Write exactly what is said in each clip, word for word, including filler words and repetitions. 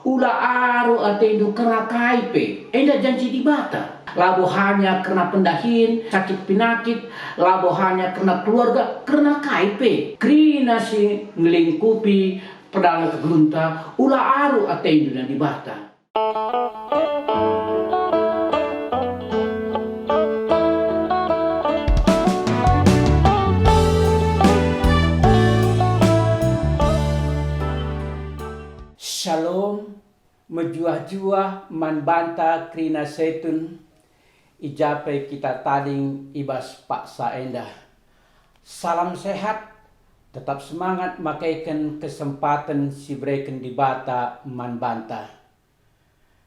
Ula aru atendu kerna kai pe, enda janji Dibata. Labo hanya kerna pendahin, sakit penakit, labo hanya kerna keluarga, kerna kai pe. Kerina si ngelingkupi perdalan kegeluhenta, ula aru atendu nina Dibata. Shalom, mejuah-juah man banta kerina Setun, i ja pe kita tading i bas paksa enda. Salam sehat, tetap semangat makeken kesempaten si ibereken Dibata man banta.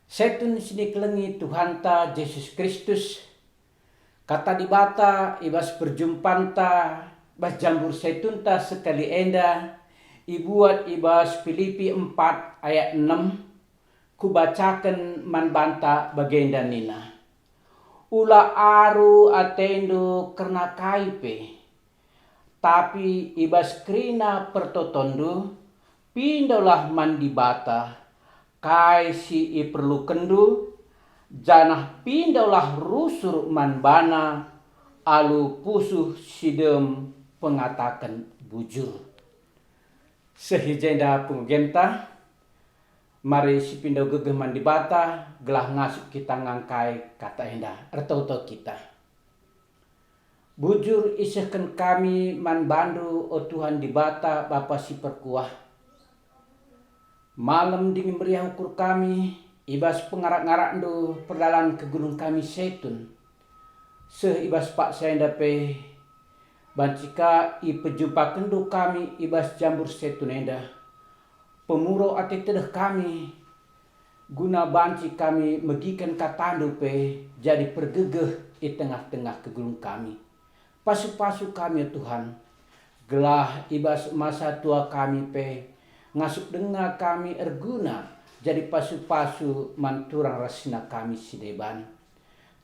Setun si nikelengi Tuhanta Jesus Kristus, Kata Dibata i bas perjumpanta bas jambur Setunta sekali enda ibuat i bas Pilipi empat ayat enem, kubacaken man banta bagenda nina, "Ula aru atendu kerna kai pe, tapi i bas kerina pertotonndu, pindolah man Dibata kai si iperlukenndu, janah pindolah rusur man baNa alu pusuh si dem pengataken bujur." Seh i jenda pengertina, mari sipindo gegeh man Dibata gelah ngasup kita ngangkai kata enda. Ertoto kita. Bujur isehken kami man baNdu, o Tuhan Dibata, Bapa si perkuah. Malem dingen meriah ukur kami i bas pengarak-ngarakNdu perdalan kegeluhen kami Setun. Seh i bas paksa enda pe, banci ka ipejumpakenNdu kami i bas jambur Setun enda. Pemuro ate tedeh kami, guna banci kami megiken kataNdu pe jadi pergegeh i tengah-tengah kegeluhen kami. Pasu-pasu kami, o Tuhan, gelah i bas masa tua kami pe ngasup denga kami erguna jadi pasu-pasu man turang ras senina kami si deban.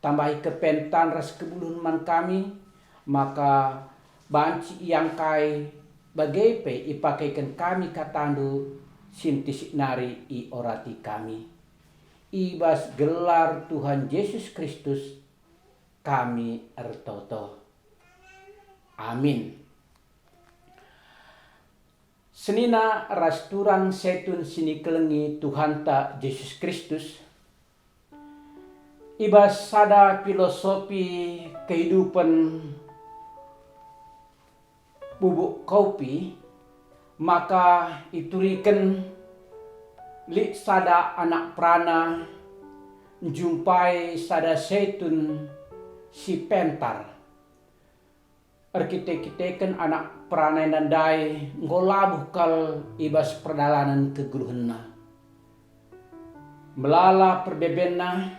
Tambahi kepentan ras kebulihen man kami, maka banci iangkai bage pe ipakeken kami kataNdu si ntisik nari i orati kami. I bas gelar Tuhan Jesus Kristus kami ertoto. Amin. Senina ras turang Setun si nikelengi Tuhanta Jesus Kristus, i bas sada filosofi kehidupen bubuk kopi, maka ituriken lit sada anak perana njumpai sada setun si pentar. Erkite-kiteken anak perana enda ndai enggo labuh kal i bas perdalanen kegeluhenna. Melala perbebenna,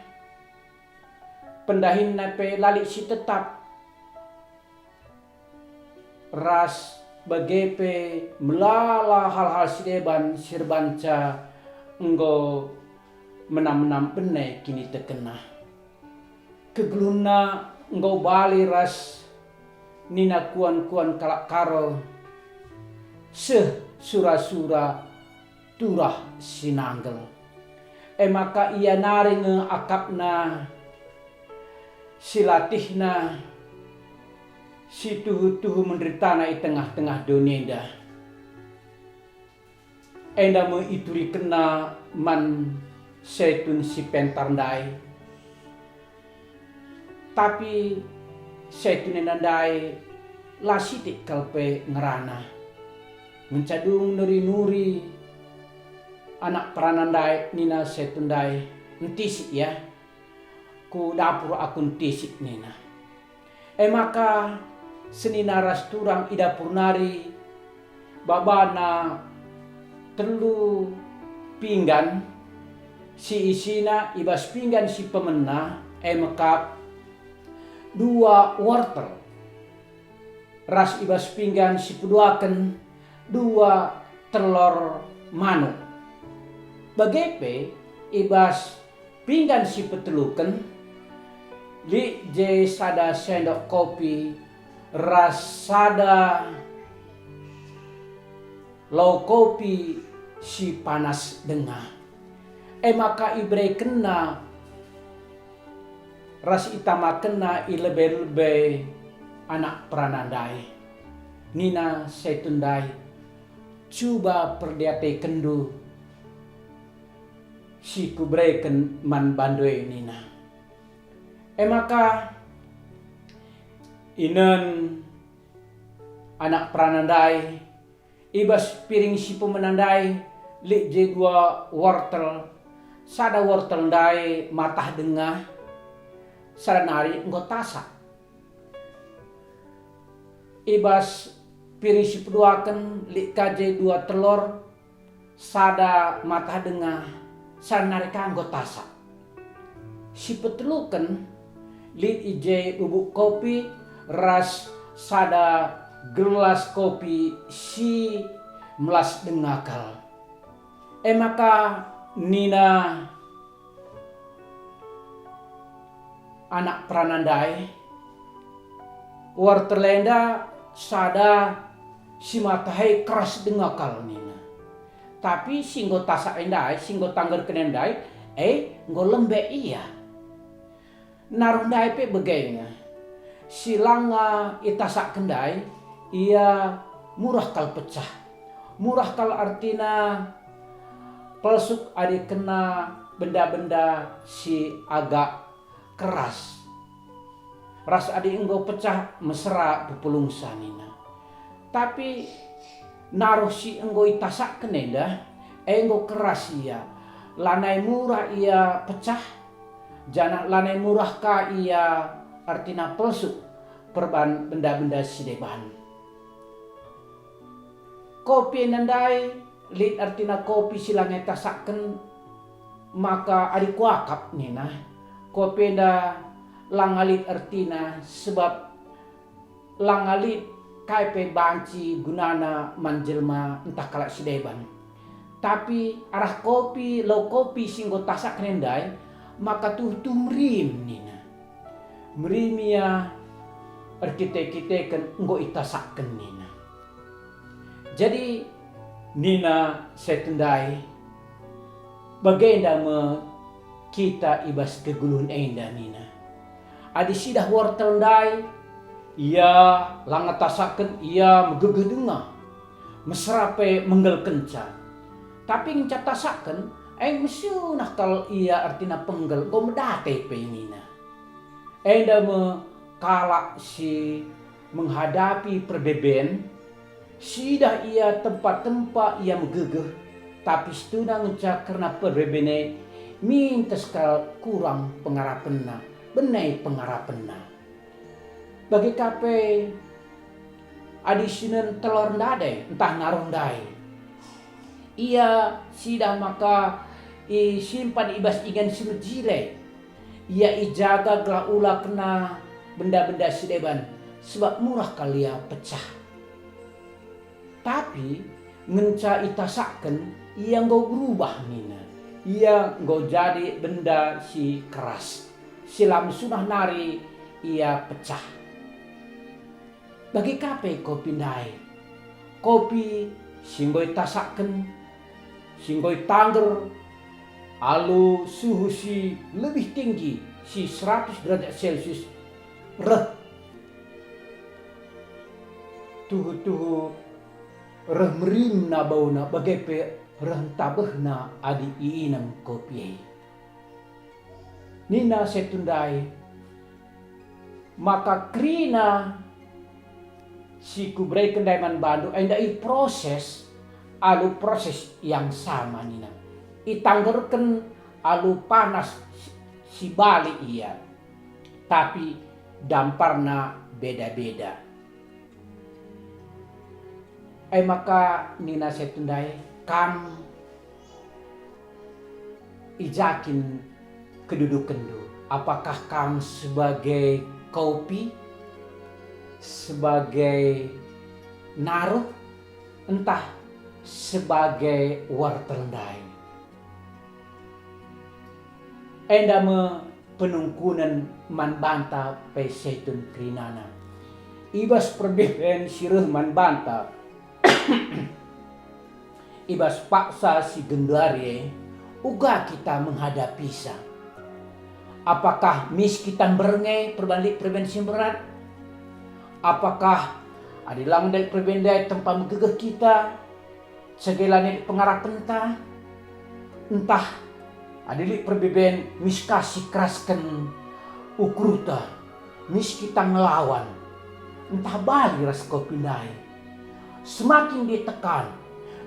pendahinna pe la lit si tetap, ras bage pe melala hal-hal si deban si erbanca enggo menam-menam bene kinitekenna. Kegeluhenna enggo bali ras nina kuan-kuan kalak Karo, seh sura-sura turah si nanggel. E maka ia nari nge akapna si latihna si tuhu-tuhu menderitana i tengah-tengah doni enda. Enda me iturikenna man setun si pentar ndai. Tapi setun enda ndai la sitik kal pe ngerana. Ngenca dung nuri-nuri anak perana ndai nina setun ndai, "Ntisik ya, ku dapur aku ntisik," nina. E maka senina ras turang i dapur nari babana telu pinggan si isina, i bas pinggan si pemena e mekap dua wortel, ras i bas pinggan si peduaken dua telor manuk. Bage pe i bas pinggan si peteluken, lit je sada sendok kopi ras sada lau kopi si panas denga. E maka iberekenna ras itamakenna i lebe-lebe anak perana ndai. Nina Setun ndai, "Cuba perdiatekenndu si kubereken man bandu e," nina. E maka inen anak perana ndai, i bas piring si pemena ndai lit je dua wortel, sada wortel ndai matah denga, sada nari enggo tasak. I bas piring si peduaken lit ka je dua telor, sada matah denga, sada nari ka enggo tasak. Si peteluken lit i je bubuk kopi ras sada gelas kopi si melas denga kal. E maka nina anak perana ndai, "Wortel enda sada si matah e keras denga kal," nina. "Tapi si enggo tasak e ndai, si enggo tanggerken e ndai, e enggo lembek ia. Naruh ndai pe bage nge. Si langa itasakken ndai, ia murah kal pecah. Murah kal artina pelsuk adi kena benda-benda si agak keras. Ras adi enggo pecah mesera pepulungsa," nina. "Tapi naruh si enggo itasakken enda, enggo keras ia, lanai murah ia pecah, janah lanai murah ka ia ertina pelsuk perban benda-benda si deban." Kopi enda ndai lit ertina kopi si langa itasakken, maka adi kuakap nina, kopi enda langa lit ertina, sebab langa lit kai pe banci gunana man jelma ntah kalak si deban. Tapi arah kopi, lau kopi si enggo tasakken e ndai, maka tuhu-tuhu merim nina. Merim ia erkite-kiteken enggo itasakken nina. Jadi nina Setun ndai, "Bagenda me kita i bas kegeluhen enda," nina. "Adi sidah wortel ndai, ia langa tasakken, ia megegeh denga, mesera pe menggelkenca. Tapi ngenca tasakken, e mesunah kal ia ertina penggel, enggo medate pe," nina. Enda me kalak si menghadapi perbeben, sidah ia tempa-tempa ia megegeh, tapi situhuna ngenca kerna perbeben e mintes kal kurang pengarapenna, bene pengarapenna. Bage ka pe adi sinen telor ndade ntah naruh ndai. Ia sidah maka isimpan i bas ingan si mejile. Ia ijaga gelah ula kena benda-benda si deban, sebab murah kal ia pecah. Tapi ngenca itasakken, ia enggo berubah nina. Ia enggo jadi benda si keras, si la mesunah nari ia pecah. Bage ka pe kopi ndai. Kopi si enggo itasakken, si enggo itangger alu suhu si lebih tinggi, si seratus derajat Celcius, reh tuhu-tuhu reh merimna bauna, bage pe reh ntabehna adi iinem kopi e. Nina Setun ndai, maka kerina si kubereken ndai man bandu enda iproses alu proses yang sama nina. Itanggerken alu panas si bali ia, tapi damparna beda-beda. E maka nina Setun ndai, "Kam i ja kin kedudukenndu? Apakah kam sebagai kopi, sebagai naruh, ntah sebagai wortel ndai?" Enda me penungkunen man banta pe Setun kerinana. I bas perbeben si reh man banta, i bas paksa si genduari e, Uga kita menghadapisa. Apakah mis kita mbernge perban lit perben si mberat? Apakah adi lang ndai perben ndai tempa megegeh kita, sege la lit pengarapenta? Ntah adi lit perbeben mis ka si kerasken ukurta, mis kita ngelawan, ntah bali ras kopi ndai? Semakin ditekan,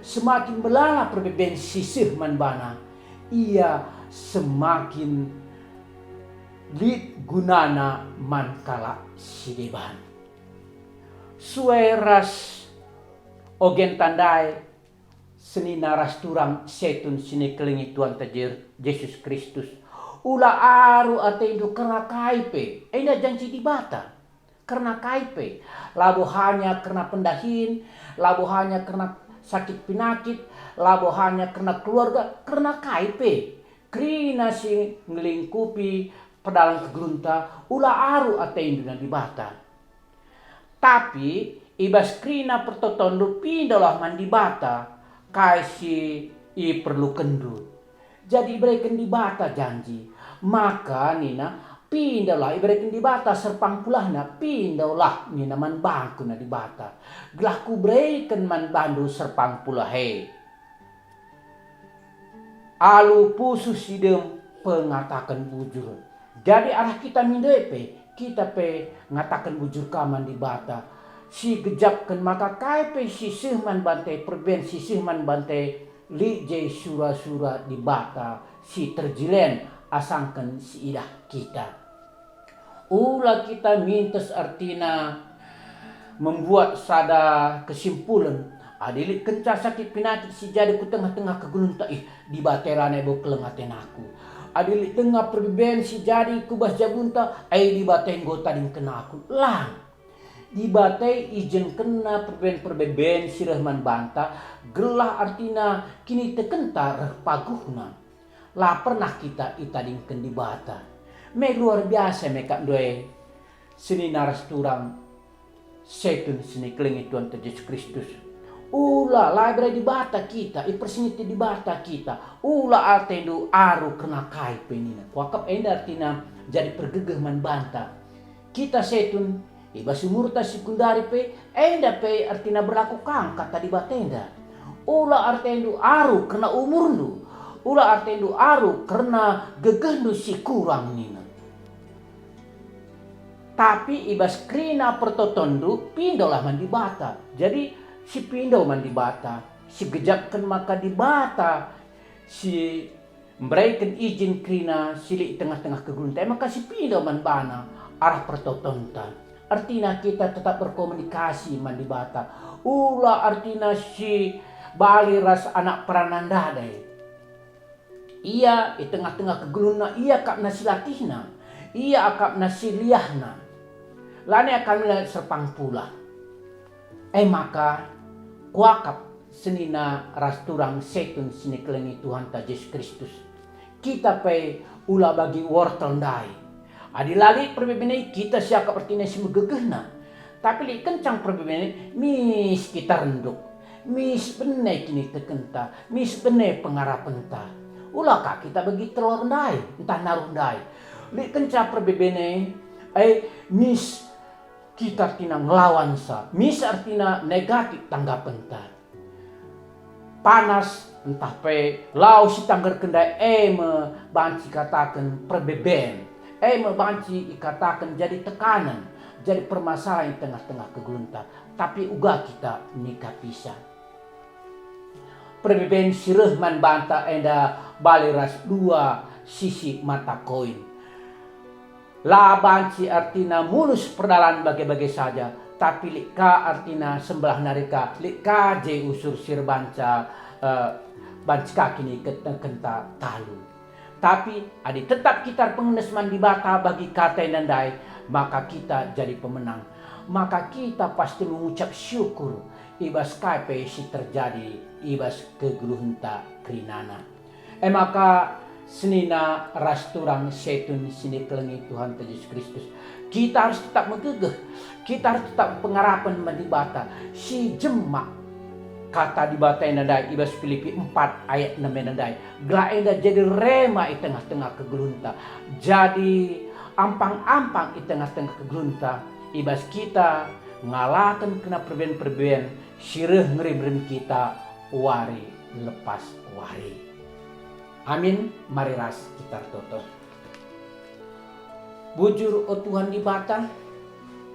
semakin melala perbeben si seh man bana, ia semakin lit gunana man kalak si deban. Sue ras ogenta ndai, senina ras turang setun si nikelengi Tuhanta Je-, Jesus Kristus, ula aru atendu kerna kai pe, enda janji Dibata. Kerna kai pe, labo hanya kerna pendahin, labo hanya kerna sakit pinakit, labo hanya kerna keluarga, kerna kai pe. Kerina si ngelingkupi perdalan kegeluhenta, ula aru atendu man Dibata. Tapi i bas kerina pertotonndu pindolah man Dibata kai si iperlukenndu. Jadi ibereken Dibata janji, maka nina, pindolah ibereken Dibata serpang pulahna, pindolah nina man bangku na Dibata, gelah kubereken man bandu serpang pulah e. Alu pusuh si dem pengataken bujur. Jadi arah kita mindo e pe, kita pe ngataken bujur ka man Dibata. Si gejapken maka kai pe si seh man banta e, perben si seh man banta e, lit je sura-sura Dibata si terjilen asangken siidah kita. Ula kita mintes, ertina membuat sada kesimpulen. Adi lit kenca sakit pinakit si jadi ku tengah-tengah kegeluhenta, ih, Dibata e lanai bo keleng atenaku. Adi lit denga perbeben si jadi ku bas jabunta, ai Dibata enggo tadingken aku. Lang. Dibata ijenkenna perbeben-perbeben si reh man banta, gelah ertina kinitekenta reh paguhna. La pernah kita itadingken Dibata. Me luar biasa me kap ndai senina ras turang setun si nikelengi Tuhanta Jesus Kristus. Ula, la iberai Dibata kita, ipersingeti Dibata kita. Ula atendu aru kerna kai pe nina. Kuakap enda ertina jadi pergegeh man banta. Kita setun, i bas umurta si kundari pe, enda pe ertina berlaku ka kata Dibata enda. Ula atendu aru kerna umurndu, ula atendu aru kerna gegehndu si kurang nina. Tapi i bas kerina pertotonndu, pindolah man Dibata. Jadi, si pindo man Dibata, si gejapken maka Dibata si mbereken ijin kerina si lit tengah-tengah kegeluhenta, e maka si pindo man bana arah pertotonta. Ertina kita tetap berkomunikasi man Dibata. Ula ertina si bali ras anak perana ndai. Ia i tengah-tengah kegeluhenna, ia akapna si latihna, ia akapna si liahna. Lanai akapna serpang pulah. E maka, kuakap senina ras turang setun si nikelengi Tuhanta Jesus Kristus. Kita pe ula bagi wortel ndai. Adi la lit perbeben e, kita siakap ertina si megegehna. Tapi lit kencang perbeben e, mis kita renduk, mis bene kinitekenta, mis bene pengarapenta. Ula ka kita bagi telor ndai, ntah naruh ndai. Lit kenca perbeben e, e mis kita ertina ngelawansa, mis ertina negatif tanggapenta. Panas ntah pe lau si tanggerken ndai, e me banci ikataken perbeben, e me banci ikataken jadi tekanen, jadi permasalahen i tengah-tengah kegeluhenta, tapi uga kita nikapisa. Perbeben si reh man banta enda bali ras dua sisi mata koin. La banci ertina mulus perdalan bage-bage saja, tapi lit ka ertina sembelah nari ka, lit ka je usur si erbanca, eh, banci ka kinitekenta talu. Tapi adi tetap kita erpengendes man Dibata bagi kata enda ndai, maka kita jadi pemenang. Maka kita pasti mengucap syukur i bas kai pe si terjadi i bas kegeluhenta kerinana. E maka, senina ras turang setun si nikelengi Tuhanta Jesus Kristus, kita harus tetap megegeh, kita harus tetap pengarapen man Dibata si jemak. Kata Dibata enda ndai i bas Pilipi empat ayat enem enda ndai, gelah enda jadi rema i tengah-tengah kegeluhenta, jadi ampang-ampang i tengah-tengah kegeluhenta, i bas kita ngalaken kena perben-perben si reh ngerem-rem kita wari lepas wari. Amin. Mari ras kita ertoto. Bujur, o Tuhan Dibata,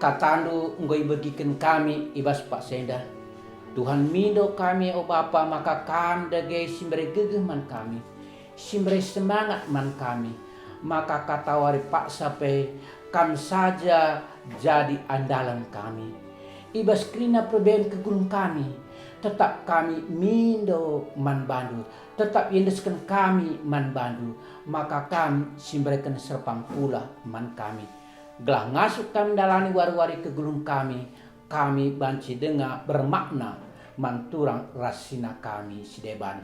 KataNdu enggo ibegiken kami i bas paksa enda. Tuhan, mindo kami, o Bapa, maka Kam dage si mbere gegeh man kami, si mbere semangat man kami, maka katawari paksa pe Kam saja jadi andalen kami. I bas kerina perben kegeluhen kami, tetap kami mindo man baNdu, tetap iendesken kami man baNdu, maka Kam si mbereken serpang pulah man kami. Gelah ngasup Kam ndalani wari-wari kegeluhen kami, kami banci denga bermakna man turang ras sina kami si deban.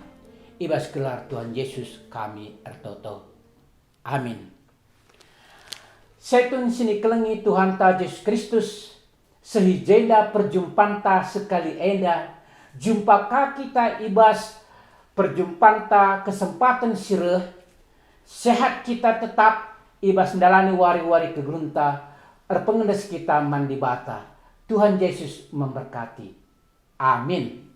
I bas gelar Tuhan Yesus kami ertoto. Amin. Setun si nikelengi Tuhanta Jesus Kristus, seh i jenda perjumpanta sekali enda, jumpa ka kita i bas perjumpanta kesempaten si reh, sehat kita tetap i bas ndalani wari-wari kegeluhenta, erpengendes kita man Dibata. Tuhan Jesus memberkati. Amin.